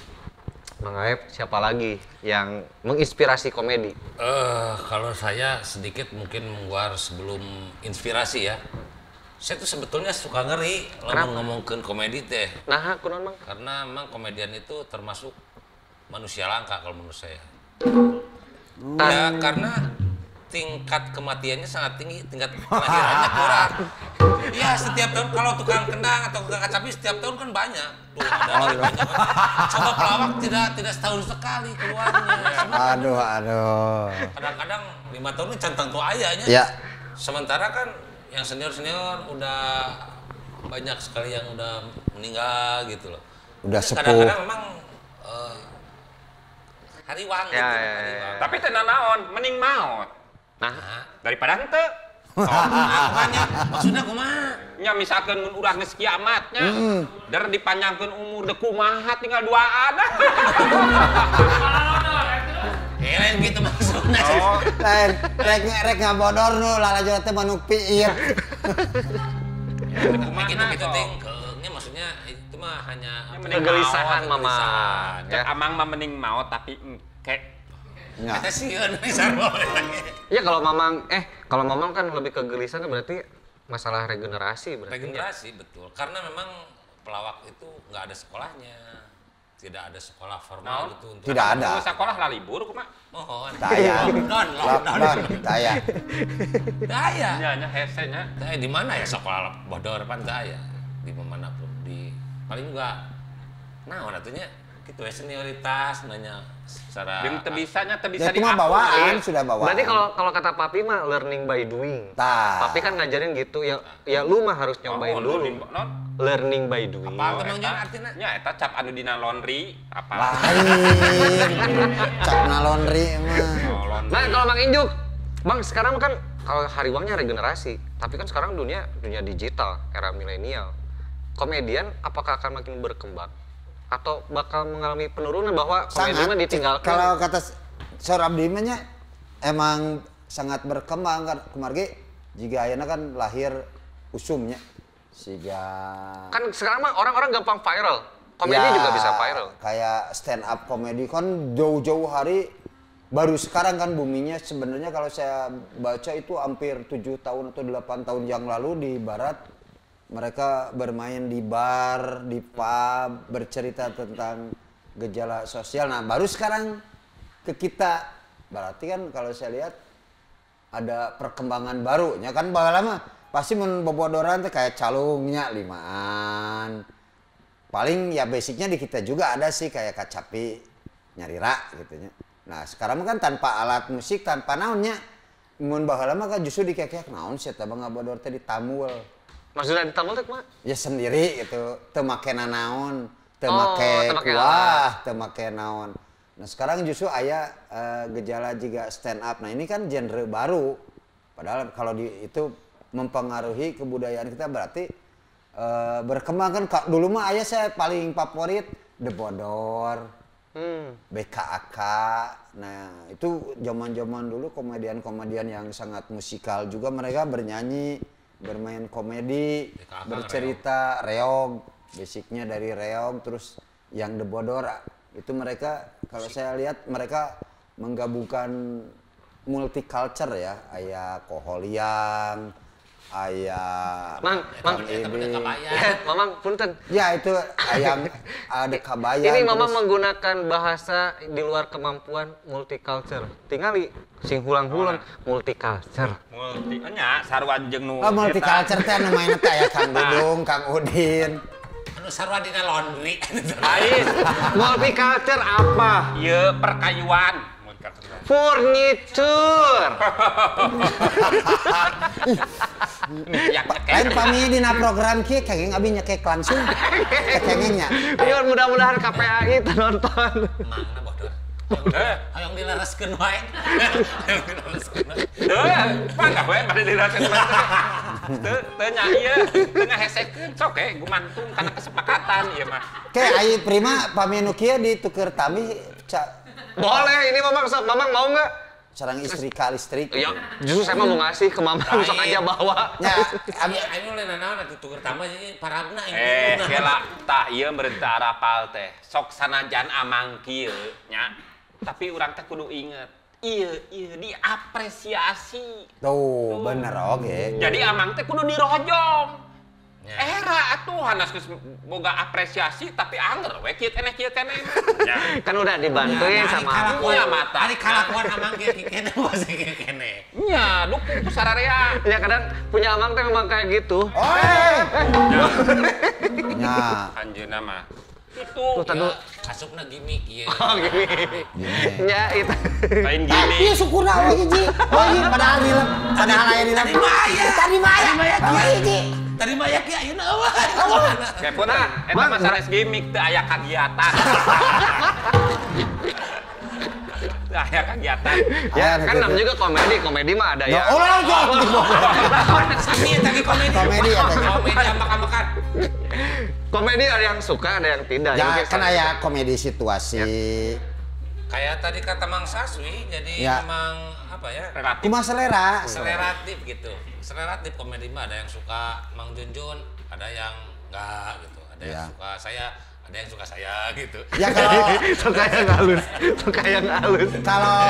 Mang Aep, siapa lagi yang menginspirasi komedi? Kalau saya sedikit mungkin menguar sebelum inspirasi ya. Saya tuh sebetulnya suka ngeri lamun ngomongkeun komedi teh. Nah, kunaon Mang? Karena memang komedian itu termasuk manusia langka kalau menurut saya. Ya, karena tingkat kematiannya sangat tinggi, tingkat kelahirannya kurang. Iya, setiap tahun kalau tukang kendang atau tukang kacapi setiap tahun kan banyak. Tuh, ada lagi banyak. Coba pelawak tidak setahun sekali keluarnya. Aduh, aduh. Kadang-kadang 5 tahun ini centang tuh ayahnya. Ya. Sementara kan yang senior-senior udah banyak sekali yang udah meninggal gitu loh. Udah sepuh. Kadang-kadang memang hariwang gitu. Ya. Tapi teu nanaon, mending maot. Nah, daripada henteu. Makanya maksudnya kumaha? Nya misalkan mun urang geus kiamat nya, der dipanjangkeun umur deu kumaha tinggal duaan. Lain gitu maksudnya. Oh. Lain rek ngabodor nu lalajo teh manuk piir. Gitu-gitu tingkeungnya maksudnya itu mah hanya kegelisahan mama. Cek amang mah mending maot tapi engke. Eta sieun we sarua. Ya kalau mamang kalau mamang kan lebih kegelisahan berarti masalah regenerasi berarti. Regenerasi betul. Karena memang pelawak itu nggak ada sekolahnya. Tidak ada sekolah formal gitu untuk tidak ada. Sekolah lah libur kumaha? Mohon. Daya. Lockdown. Daya. Daya. Nya nya hese nya. Daya di mana ya sekolah bodor pan daya. Di manapun di paling juga naon atunya gitu ya senioritas nanya secara jeung teu bisanya teu bisa ya, itu mah bawaan, sudah bawaan. Berarti kalau kata papi mah learning by doing. Tah. Papi kan ngajarin gitu ya, ya lu mah harus nyobain dulu. Learning by doing. Apa teman jangan artinya? Nya eta cap anu dina laundry apa? Lain. Cap na laundry mah. Nah, kalau Mang Injuk, Bang sekarang kan kalau hariwangnya regenerasi, tapi kan sekarang dunia digital, era milenial. Komedian apakah akan makin berkembang? Atau bakal mengalami penurunan bahwa komedi mah ditinggalkan? Kalau kata Sor Abdi mah nya emang sangat berkembang kan kumargi jika ayeuna kan lahir usumnya siga kan sekarang mah orang-orang gampang viral. Komedi ya, juga bisa viral. Kayak stand up komedi kan jauh-jauh hari baru sekarang kan buminya sebenarnya kalau saya baca itu hampir 7 tahun atau 8 tahun yang lalu di barat mereka bermain di bar, di pub, bercerita tentang gejala sosial. Nah, baru sekarang ke kita. Berarti kan kalau saya lihat ada perkembangan baru. Ya kan lama pasti mun bobodoran teh kayak calungnya 5-an. Paling ya basicnya di kita juga ada sih kayak kacapi nyarira gitu nya. Nah, sekarang kan tanpa alat musik, tanpa naonnya. Mun baheula mah kan justru dikekeak naon sih eta ngabodor teh ditamul. Maksudnya ditamul teh kumaha? Ya sendiri gitu, teu make nanaon, teu make kuah, teu make naon. Nah sekarang justru aya gejala juga stand up. Nah ini kan genre baru. Padahal kalau itu mempengaruhi kebudayaan kita berarti berkembang kan. Dulu mah aya saya paling favorit The Bodor, BKAK. Nah itu zaman-zaman dulu komedian-komedian yang sangat musikal juga mereka bernyanyi, bermain komedi, BKAK, bercerita, reog, basicnya dari reog, terus yang The Bodor itu mereka kalau saya lihat mereka menggabungkan multiculture ya, aya koholiang, Aya Mang, Mang, Mamang, punten. Ya itu ayam ada kabayan. Ini Mamang menggunakan bahasa di luar kemampuan multiculture. Tingali sing hulang-hulang multiculture. Multi nya sarua jeung nu. Oh, multiculture teh anu mainna teh aya Kang Dudung, Kang Udin. Anu sarua dina laundry. Lain. Multiculture apa? Ieu perkayuan. Furniture. Lain pami dina program kieu kenging abi nyekek langsung. Kengingnya. Biar mudah-mudahan KPAI nonton. Mangna bodoh. Hayang dilereskeun wae. Hayang dilereskeun wae. Teu, mangga we bade dilereskeun wae. Teu, teu nya ieu, teu ngahesekeun sok we gumantung kana kesepakatan ieu mah. Ke ai Prima pami nu kieu dituker tami. Boleh, ini Mamang sok. Mamang mau nggak? Sarang istri ka listrik. Iya, justru saya mah mau ngasih ke Mamang, sok aja bawa. Ya, ayo lain naon atuh tuker tambah jadi parabna ini. Kela tah ieu meureun teu arapal teh. Sok sanajan amang kieu nya. Tapi urang teh kudu inget. Ieu ieu diapresiasi. Tuh, bener oge. Jadi amang teh kudu dirojong. Era atuh hanas geus boga apresiasi tapi anger we kieu keneh kieu keneh. Kan udah dibantuin sama kalakuan mata. Ari kalakuan amang kieu keneh masih kieu keneh. Nya dukung ku sararea. Ya kadang punya amang teh memang kayak gitu. Oh. Nya. Anjeunna mah. Itu asupna gimmick ieu. Oh gimmick. Nya itu. Lain gimmick. Ieu syukurna we hiji. Oh hiji padahal nilep. Padahal aya nilep. Tadi mah aya. Hiji. Tadi mah aya kieu ayeuna eueuh. Kepo nah, eta mah sanes gimmick teu aya kagiatan. Teu aya kagiatan. Ya kan namanya juga komedi, komedi mah ada ya. Oh, sami tadi komedi. Komedi ya tadi. Komedi makan-makan. Komedi ada yang suka, ada yang tidak. Ya kan aya komedi situasi. Kayak tadi kata Mang Saswi, jadi memang apa ya? Relatif. Cuma selera. Seleratif gitu. Seleratif komedi mah ada yang suka Mang Junjun, ada yang enggak gitu. Ada yang suka saya, ada yang suka saya gitu. Ya kalau suka yang halus, suka yang halus. Kalau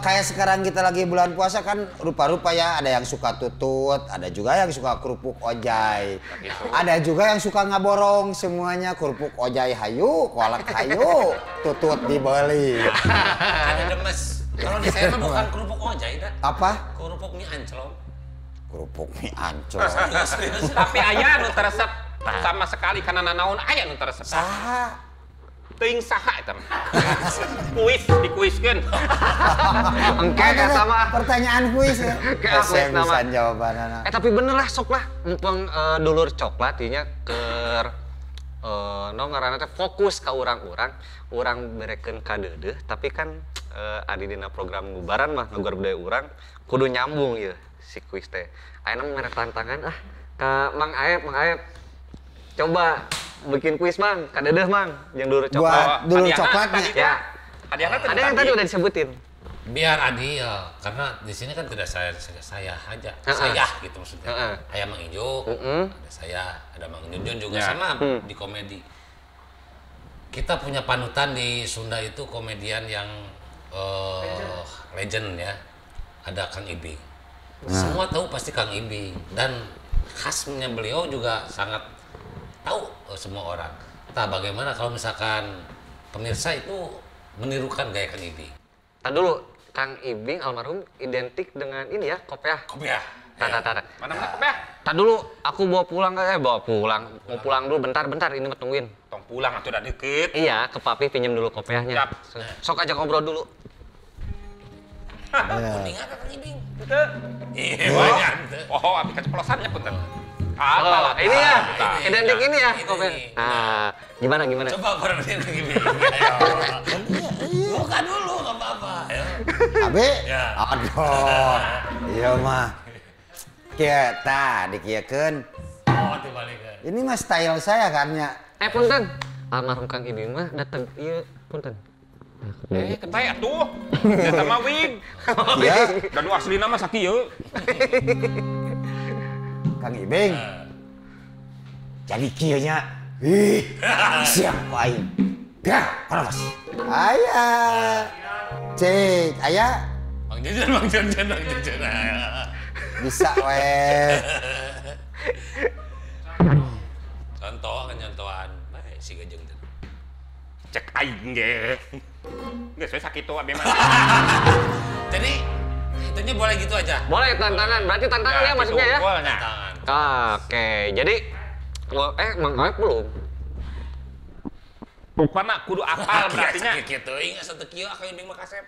kayak sekarang kita lagi bulan puasa kan rupa-rupa ya, ada yang suka tutut, ada juga yang suka kerupuk ojai. Gitu. Ada juga yang suka ngaborong, semuanya kerupuk ojai hayu, kolak hayu, tutut dibeli. Ada demes. Kalau di saya mah bukan kerupuk ojai dah. Apa? Kerupuk mie anclong. Kerupuk mie anclong. Tapi aya nu teresep sama sekali karena nanaon aya nu teresep. Saha? Teuing saha eta mah. Kuis dikuiskeun. Engke eta mah pertanyaan kuis ya. Kayak nama jawabanana. Tapi bener lah sok lah mumpung dulur coklat ieu nya keur no ngaranna teh fokus ka urang-urang, urang berekeun ka deudeuh tapi kan adi dina program ngubaran mah ngaguar budaya urang kudu nyambung ieu si kuis teh. Ayeuna mah mere tantangan ah ka Mang Aep, Mang Aep. Coba bikin kuis Mang, ka deudeuh Mang, yang dulur coklat. Buat dulur coklatnya. Ya. Ada yang tadi udah disebutin. Biar adil, karena di sini kan tidak saya aja, saya gitu maksudnya. Aya Mang Ijo, ada saya, ada Mang Junjun juga sama di komedi. Kita punya panutan di Sunda itu komedian yang legend ya, ada Kang Ibing. Semua tahu pasti Kang Ibing dan khasnya beliau juga sangat tahu semua orang. Entah bagaimana kalau misalkan pemirsa itu menirukan gaya Kang Ibing. Tadi dulu, Kang Ibing almarhum identik dengan ini ya, kopiah. Kopiah. Tata. Mana-mana kopiah? Tadi dulu, aku bawa pulang, bawa pulang. Mau pulang dulu, bentar, ini mah tungguin. Tong pulang atuh udah deket. Iya, ke papi pinjam dulu kopiahnya. Siap. Sok aja ngobrol dulu. Kuning apa Kang Ibing? Itu. Iya, banyak. Oh, abi keceplosannya punten. Oh, ini ya, identik ini ya, kopiah. Nah, gimana? Coba parodiin Kang Ibing. Ayo. Buka dulu, nggak apa-apa. Abi? Aduh, iya mah. Kita dikieukeun. Oh, dibalikeun. Ini mah style saya kan ya. Punten. Almarhum Kang Ibing mah dateng ieu, punten. Kebae atuh. Eta mah wig. Iya. Da nu aslina mah sakieu. Kang Ibing. Jadi kieu nya. Ih, siap aing. Gah, panas. Aya. Cek, aya. Mang Junjun, Mang Junjun, Mang Junjun. Bisa weh. Contoh kan contohan. Bae si gejeng teh. Cek aing ge. Geus we sakitu abi mah. Jadi itunya boleh gitu aja. Boleh tantangan, berarti tantangan ya, maksudnya ya. Tantangan. Oke, jadi Mang Aep belum. Pokokna kudu apal berarti nya. Kieu teuing asa teu kieu akang Ibing mah kasep.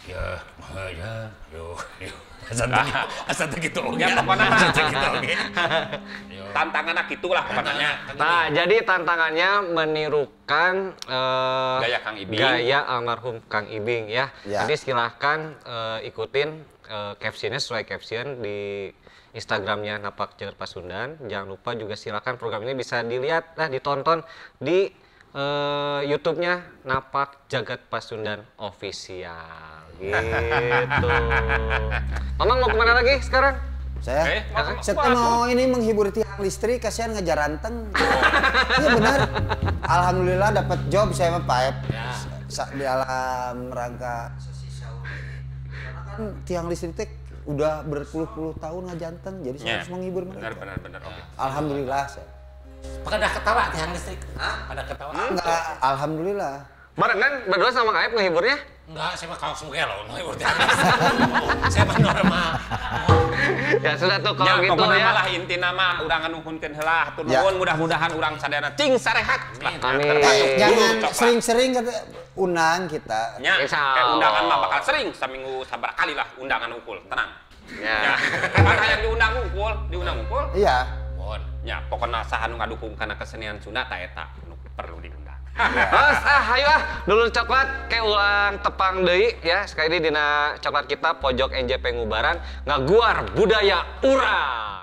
Ya, ya, yo, yo. Asa teu kitu oge. Ya pokokna asa teu kitu oge. Tantanganna kitulah pokoknya. Nah, jadi tantangannya menirukan gaya Kang Ibing. Gaya almarhum Kang Ibing ya. Jadi silahkan ikutin captionnya sesuai caption di Instagramnya Napak Jagat Pasundan. Jangan lupa juga silakan program ini bisa dilihat, nah ditonton di YouTube-nya Napak Jagat Pasundan Official. Gitu. Mamang mau kemana lagi sekarang? Saya mau ini menghibur tiang listrik, kasihan ngejaranteng. Iya benar. Alhamdulillah dapat job saya sama Pak Ep. Ya. Dalam rangka sesi sahur. Karena kan tiang listrik teh udah berpuluh-puluh tahun ngajanteng, jadi saya harus menghibur mereka. Benar. Oke. Alhamdulillah saya. Pada ketawa tiang listrik? Hah? Pada ketawa? Enggak, alhamdulillah. Barengan berdua sama Kang Aep ngehiburnya? Enggak, saya mah langsung gelo menghibur tiang listrik. Saya mah normal. Ya sudah tuh kalau gitu ya. Malah inti nama urang nganuhunkeun heula, hatur nuhun mudah-mudahan urang sadayana cing sarehat. Amin. Jangan sering-sering undang kita. Ya, kayak undangan mah bakal sering, seminggu sabar kali lah undangan unggul, tenang. Ya. Karena yang diundang unggul, diundang unggul. Iya. Mohon. Ya, pokoknya saha nu ngadukung kana kesenian Sunda ta eta nu perlu diundang. Terus ayo dulur coklat kayak ulang tepang deui ya. Sekali ini dina coklat kita pojok NJP Ngubaran ngaguar budaya urang.